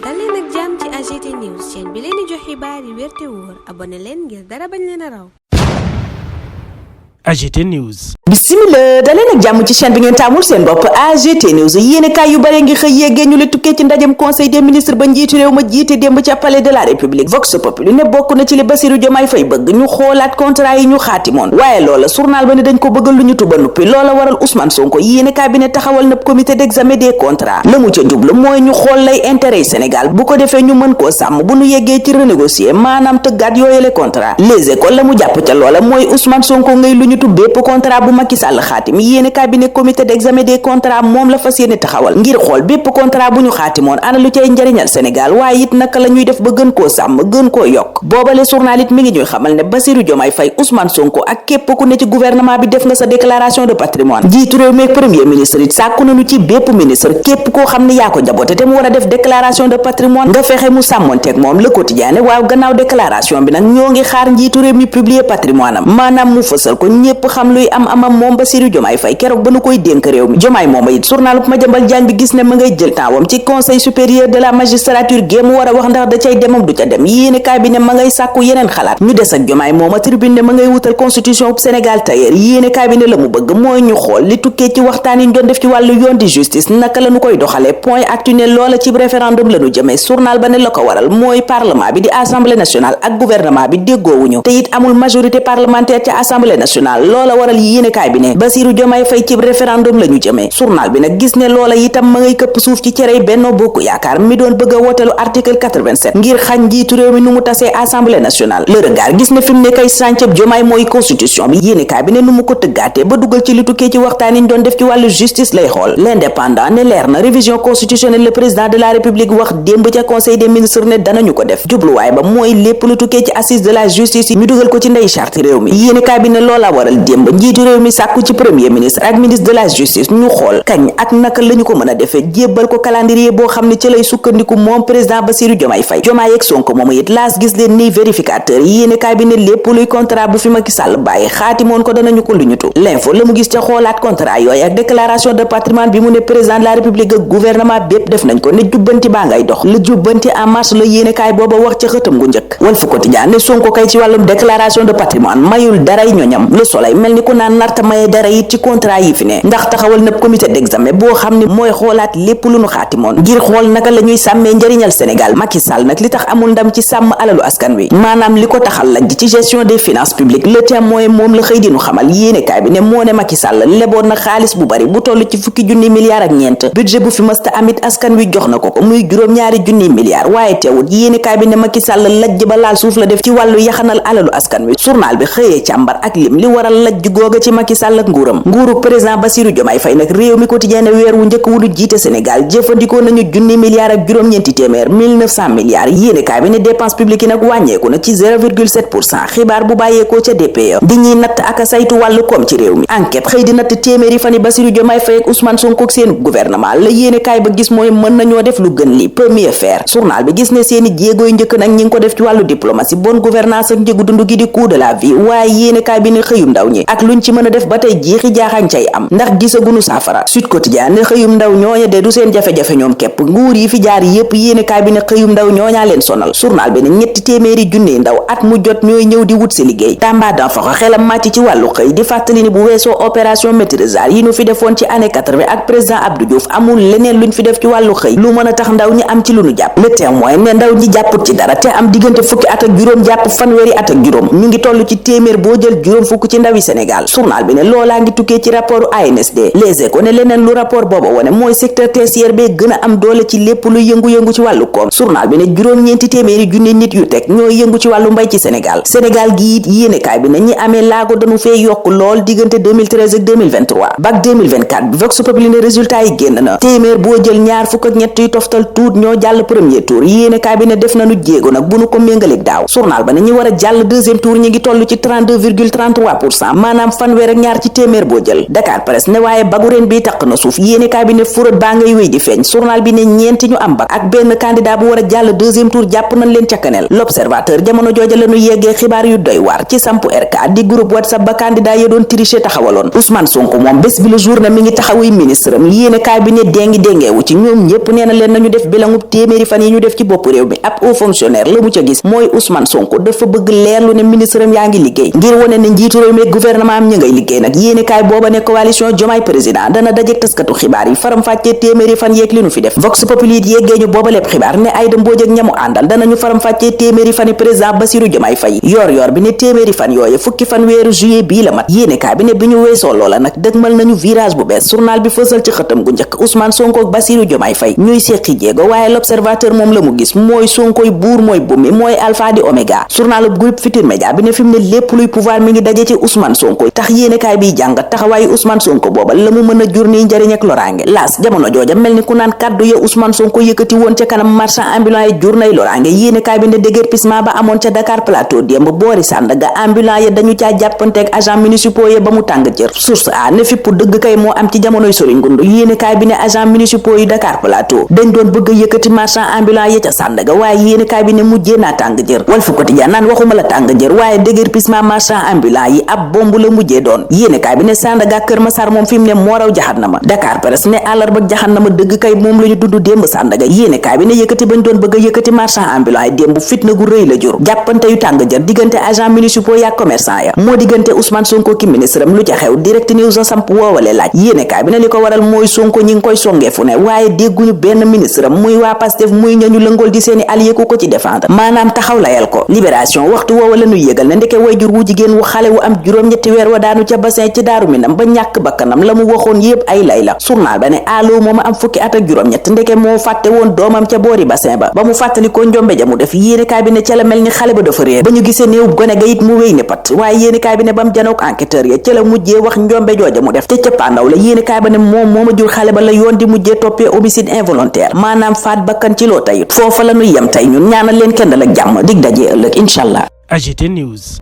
dal leen ak jàmm ci AGT News chaîne bi leen di jox xibaar yi wér te wóor abonné leen ngir dara bañ leen a raw. AGT News. Bismillah daleen ak jàmm ci chaîne bi ngeen taamul seen bopp AGT News yéenekaay yu bare ngi xëy yeggee ñu le tukkee ci ndajem conseil des ministres ba njiitu réew ma jiite démb ca palais de la république Vox Populi ne bokk na ci li Bassirou Diomaye Faye bëgg ñu xoolaat contrat yi ñu xaatimoon waaye loola journal ba ne dañ ko bëggal lu ñu tuba nuppi loola waral Ousmane Sonko yéenekaay bi ne taxawal na comité d'examen des contrats la mu ca jublu mooy ñu xool lay intérêt yi Sénégal bu ko defee ñu mën koo sàmm bu ñu yeggee ci renégocier maanaam tëggaat yooyale contrat Les Échos la mu jàpp ca loola mooy Ousmane Sonko ngay lu ñu tubbee contrat bu Macky Sall xaatim yéene cabinet comité d'examen des contrats moom la fas yéene taxawal ngir xool bépp contrat bu ñu xaatimoon ana lu cay njariñal Sénégal waaye it naka la ñuy def ba gën koo sàmm gën koo yokk boobale journal it mi ngi ñuy xamal ne Bassirou Diomaye Faye Ousmane Sonko ak képp ku ne ci gouvernement bi def nga sa déclaration de patrimoine jiitu réew mi ak premier ministre it sàkku nañu ci bépp ministre képp koo xam ne yaa ko njaboote te mu war a def déclaration de patrimoine nga fexe mu sàmmonteeg moom Le Quotidien waaw gannaaw déclaration bi nag ñoo ngi xaar njiitu réew mi publier patrimoine am maanaam mu fësal ko ñépp xam luy am amam moom Bassirou Diomaye Faye keroog ba nu koy dénk réew mi Diomaye mooma it journal bu Madiambal Diagne bi gis ne ma ngay jël tempsam ci conseil supérieur de la magistrature géem war a wax ndax da cay demam du ca dem yéene kaay bi ne ma ngay sàkku yeneen xalaat ñu des ak Diomaye mooma tribune ne ma ngay wutal constitution bu Sénégal tailleur yéene kaay bi ne la mu bëgg mooy ñu xool li tukkee ci waxtaan yi ñu doon def ci wàllu yoon di justice naka la ñu koy doxalee point actu ne loola ci référendum la ñu jëmee journal ba ne la ko waral mooy parlement bi di assemblée nationale ak gouvernement bi déggoowuñu te it amul majorité parlementaire ca assemblée nationale loola waral yéene kaay bi ne Bassirou Diomaye Faye ci référendum la ñu jëmee journal bi nag gis ne loola itam ma ngay këpp suuf ci cerey Benno Bokk Yaakaar mi doon bëgg a wootelu article 87 ngir xañ njiitu réew mi nu mu tasee assemblée nationale Le Regard gis ne fi mu ne kay sànceb Diomaye mooy constitution bi yéenekaay bi ne nu mu ko tëggaatee ba dugal ci li tukkee ci waxtaan yi ñu doon def ci wàllu justice lay xool L'Indépendant ne leer na révision constitutionnelle le président de la république wax démb ca conseil des ministres ne danañu ko def jubluwaay ba mooy lépp lu tukkee ci assise de la justice yi ñu dugal ko ci ndey charte réew mi yéenekaay bi ne loola waral démb njiitu réew mi sàkku ci premier ministre ak ministre de la justice ñu xool kañ ak naka la ñu ko mën a defee jébbal ko calendrier boo xam ne ci lay sukkandiku moom président Bassirou Diomaye Faye Diomaye ak Sonko moomu it laas gis leen ni vérificateur yéene kaay bi ne lépp luy contrat bu fi Macky Sall bàyyi xaatimoon ko danañu ko luñutu l'info la mu gis ca xoolaat contrat yooyu ak déclaration de patrimoine bi mu ne président de la république ak gouvernement bépp def nañ ko ne jubbanti baa ngay dox la jubbanti en marche la yéene kaay booba wax ca xëtam gu njëkk Walf Quotidien ne Sonko kay ci wàllum déclaration de patrimoine mayul daray ñoñam Le Soleil mel ni ku naan narta maye dara it ci contrat yi fi ne ndax taxawal na comité d'examen boo xam ne mooy xoolaat lépp lu nu xaatimoon ngir xool naka la ñuy sàmmee njariñal Sénégal Macky Sall nag li tax amul ndam ci sàmm alalu askan wi maanaam li ko taxal lajj ci gestion des finances publiques Le Témoin moom la xëy di nu xamal yéenekaay bi ne moo ne Macky Sall leboon na xaalis bu bari bu toll ci fukki junni milliards ak ñeent budget bu fi mësta amit askan wi jox na ko muy juróom-ñaari junni milliards waaye teewut yéenekaay bi ne Macky Sall lajj ba laal suuf la def ci wàllu yaxanal alalu askan wi journal bi xëyee càmbar ak lim li waral lajj googa ci Macky Sall ak nguuru président Bassirou Diomaye Faye nag réew mi quotidien weer wu njëkk wu nu jiite Sénégal jëfandikoo nañu junni milliards ak juróom-ñeenti téeméer 1900 milliards yéenekaay bi ne dépense publique yi nag wàññeeku na ci 0,7% xibaar bu bàyyeekoo ca DPE di ñuy natt ak saytu wàllu koom ci réew mi enquête xëy di natt téeméeri fani Bassirou Diomaye Faye ak Ousmane Sonko ak seen gouvernement la yéenekaay ba gis mooy mën nañoo def lu gën li peut mieux faire journal bi gis ne seeni jéegooy njëkk nag ñi ngi ko def ci wàllu diplomatie bonne gouvernance ak njëgu dund gi di coût de la vie waaye yéenekaay bi ne xëyum ndaw ñi ak luñ ci mën a def ba tey jeexi jaaxañ cay am ndax gisagunu saafara Sud Quotidien ne xëyum ndaw ñooña de du seen jafe-jafe ñoom képp nguur yi fi jaar yépp yéenekaay bi ne xëyum ndaw ñooñaa leen sonal journal bi ne ñetti téeméeri junni ndaw at mu jot ñooy ñëw di wut si liggéey Tamba Danfakha xelam màcc ci wàllu xëy di fàttali ni bu weesoo opération maîtrisard yi nu fi defoon ci année 80 ak président Abdou Diouf amul leneen luñ fi def ci wàllu xëy lu mën a tax ndaw ñi am ci lu nu jàpp Le Témoin ne ndaw ñi jàpput ci dara te am diggante fukki at ak juróom jàpp fanweeri at ak juróom ñu ngi toll ci téeméer boo jël juróom fukk ci ndawi Sénégal journal bi ne loolaa ngi tukkee ci rapportu ANSD Les Échos ne leneen lu rapport booba wone mooy secteur tertiaire bee gën a am doole ci lépp lu yëngu-yëngu ci wàllu koom journal bi ne juróom-ñeenti téeméeri junni nit yu teg ñooy yëngu ci wàllu mbay ci Sénégal gi it yéenekaay bi ne ñi amee laago dañu fee yokk lool diggante 2013 ak 2023 bac 2024 bi Vox Populi ne résultat yi génn na téeméer boo jël ñaar fukk ak ñett yu toftal tuut ñoo jàll premier tour yéenekaay bi ne def nañu jéego nag bu nu ko méngaleeg daaw journal ba ne ñi war a jàll deuxième tour ñi ngi toll ci 32,33% 100% maanaam fanweer ak ñaar ci téeméer boo jël. Dakar Presse ne waaye bagu ren bi taq na suuf yéenekaay bi ne fraude baa ngay wéy di feeñ journal bi ne ñeenti ñu am bac ak benn candidat bu war a jàll deuxième tour jàpp nañ leen ca kanel. L'Observateur jamono jooja la ñu yeggee xibaar yu doy waar ci sampu RK di groupe WhatsApp ba candidat ya doon tricher taxawaloon. Ousmane Sonko moom bés bi le journée mi ngi taxawuy ministre am yéenekaay bi ne déngeewu ci ñoom ñépp nee na leen nañu def bilangub téeméeri fan yi ñu def ci bopp réew mi ab haut fonctionnaire la mu ca gis mooy Ousmane Sonko dafa bëgg leerlu ne ministre am yaa ngi liggéey ngir wone ne njiitu réew mi gouvernement am ña ngay liggéey nag yéenekaay booba ne coalition Diomaye président dana dajek taskatu xibaar yi faram fàccee téeméeri fan yeeg li nu fi def Vox Populi yeggee ñu booba lépp xibaar ne Aïda Mbodj ak ñamu àndal danañu faram fàccee téeméeri fan yi président Bassirou Diomaye Faye yor bi ne téeméeri fan yooyu fukki fan weeru juillet bii la mat yéenekaay bi ne bi ñu weesoo loola nag dëgmal nañu virage bu bees journal bi fësal ci xëtam gu njëkk Ousmane Sonko ak Bassirou Diomaye Faye ñuy seqi jéego waaye L'Observateur moom la mu gis mooy Sonkoy buur mooy bummi mooy alpha di oméga journal groupe Futurs Médias bi ne fi mu ne lépp luy pouvoir mi ngi daje ci Ousmane Sonko tax yéenekaay biy jàngat taxawaayu Ousmane Sonko booba la mu mën a jur nii njariñ ak loraange laas jamono jooja mel ni ku naan kàddu ya Ousmane Sonko yëkkati woon ca kanam marchand ambulant yi jur nay loraange yéenekaay bi ne déguerpissement ba amoon ca Dakar Plateau démb boori Sandaga ambulant ya dañu caa jàppanteeg agent municipaux ya ba mu tàng jër source a ne fipp dëgg kay moo am ci jamonoy Sori Ngundu yéenekaay bi ne agent municipaux yu Dakar Plateau dañ doon bëgg a yëkkati marchand ambulant ya ca Sandaga waaye yéenekaay bi ne mujjee naa tàng jër Walf Quotidien naan waxuma la tàng jër waaye déguerpissement marchand ambulant yi ab bomb la mujjee doon yéenekaay bi ne Sandaga Kër Massar moom fi mu ne moo raw jaxannama Dakar Presse ne àllarba jaxannama dëgg kay moom la ñu dund démb Sandaga yéenekaay bi ne yëkkati bañ doon bëgg a yëkkati marchand ambulant yi démb fitna gu rëy la jur jàppante yu tàng jër diggante agent municipaux ya commerçant ya moo diggante Ousmane Sonko ki ministre am lu ca xew Direct News a samp woowale laaj yéenekaay bi ne li ko waral mooy Sonko ñi ngi koy songee fu ne waaye dégguñu benn ministre am muy waa Pastef muy ñañu lëngool di seeni allié ku ko ci défendre maanaam taxaw layal ko Libération waxtu woowa la ñuy yëgal ne ndeke wayjur wu jigéen wu xale wu am juróom-ñetti weer wa daanu ca bassin ci Daaru Minam ba ñàkk bakkanam la mu waxoon yépp ay lay la journal ba ne allo moom am fukki at ak juróom-ñett ndeke moo fàtte woon doomam ca boori bassin ba mu fàttali ko njombe ja mu def yéenekaay bi ne ca la mel ni xale ba dafa réer ba ñu gisee néew gone ga it mu wéy ne pat waaye yéenekaay bi ne bam janook enquêteur ya ca la mujjee wax njombe jooja mu def te ca pandaw la yéenekaay ba ne moom mooma jur xale ba la yoon di mujjee toppee homicide involontaire maanaam faat bakkan ci loo tayut foofa la ñuy yem tey ñun ñaanal leen kenn dal ak jàmm dig dajee ëllëg incha allah. AGT News.